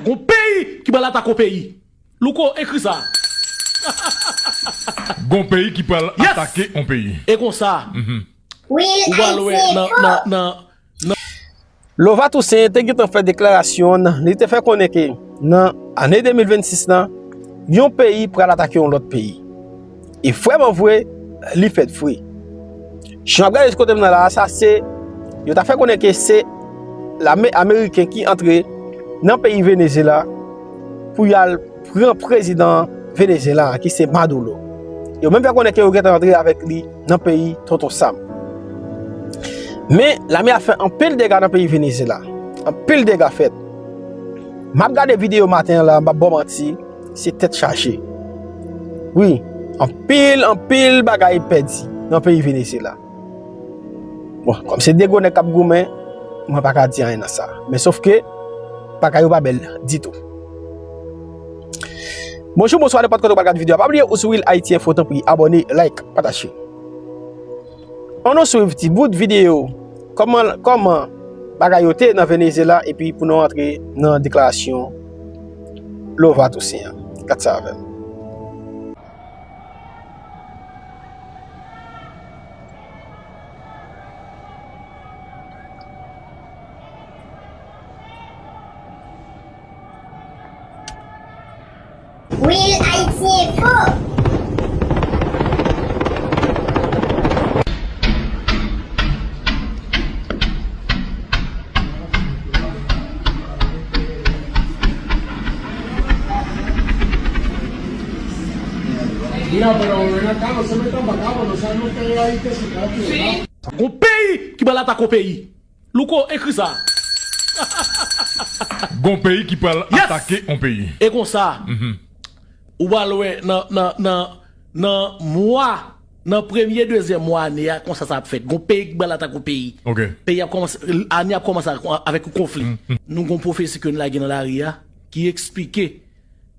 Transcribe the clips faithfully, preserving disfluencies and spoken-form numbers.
Yon peyi ki pral atake yon peyi. Louko, ekri sa. Gon peyi ki pral atake yon peyi. E konsa. Ou pral wè nan, nan, nan, nan. Lova Toussaint te gentan fè deklarasyon, li te fè konnen ke nan ane de mil vennsis lan, yon peyi pral atake yon lòt peyi. E vrèman vre, li fèt vre. Jan w ap gade kote m nan la a, sa se, yo ta fè konnen ke se lame ameriken ki antre nan peyi Venezyela pou y al pran prezidan Venezyela a, ki se Maduro. Yo menm fè konnen ke yo gentan antre avèk li nan peyi Tonton Sam. Men, lame a fè anpil dega nan peyi Venezyela. Anpil dega fèt. M ap gade videyo maten an la, m p ap ba w manti, se tèt chaje. Wi, anpil, anpil bagay pèdi nan peyi Venezyela. Bon, kòm se de gwo nèg k ap goumen, mwen pa ka di anyen nan sa. Men sof ke, bagay yo pa bèl ditou. Bonjou, bonswa, nenpòt kote w pral gade videyo a. Pa bliye ou sou Real Haiti Info, tanpri, abòne, like, pataje. Ann nou swiv ti bout videyo kòman, kòman bagay yo te nan Venezyela, epi pou nou antre nan deklarasyon Lova Toussaint an. Gad sa avè m. Real Haiti Info. Gon peyi ki pral atake yon peyi. Louko, ekri sa. Gon peyi ki pral atake yon peyi. E konsa, ou pral wè nan, nan, nan, nan mwa, nan premye, dezyèm mwa ane a, konsa sa ap fèt. Gon peyi ki pral atake yon peyi. Peyi ap kòmanse, ane ap kòmanse ak, avèk yon konfli. Nou gon pwofesi ke n lage nan lari a, ki eksplike,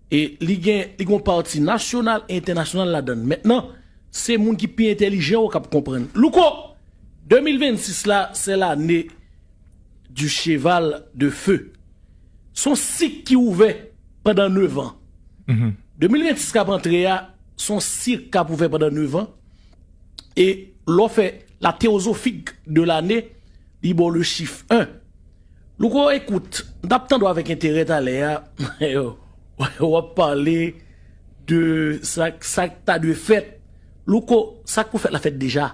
e li gen, li gon pati nasyonal e entènasyonal ladan l. Mentnan, se moun ki pi entèlijan yo k ap konprann. Louko, de mil vennsis la, se lane du cheval de feu. Se yon sik ki ouvè pandan nevan. De mil vennsis k ap antre a, se yon sik k ap ouvè pandan nevan. E lè w fè la théosophie de l'année, li ba w le chiffre un. Louko, ekout, m t ap tande w avèk enterè talè a. W ap pale de sa, sa k ta dwe fèt. Louko, sa k pou fèt la fèt deja.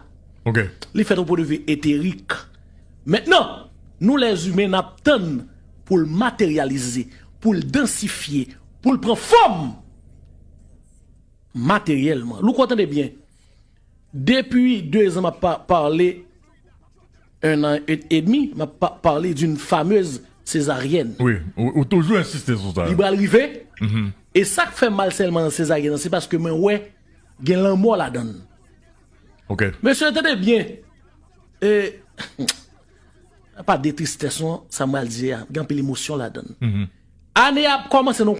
Li fèt yon pwen de vi eterik. Mentnan, nou lèzimen n ap tann pou l materyalize, pou l dansifye, pou l pran fòm materyèlman. Louko, tande byen. Depi de zan m ap pa-, pale, un an et, et demi, m ap pa-, pale d'une fameuse césarienne. Wi, ou, ou toujou ensiste sou sa. Li pral rive. E sa k fè m mal sèlman nan sezaryèn nan, se paske mwen wè gen lanmò ladan l. Mesye, tande byen. E, pa de tristès, non, sa m pral di a, gen anpil emosyon ladan l. Ane a ap kòmanse nan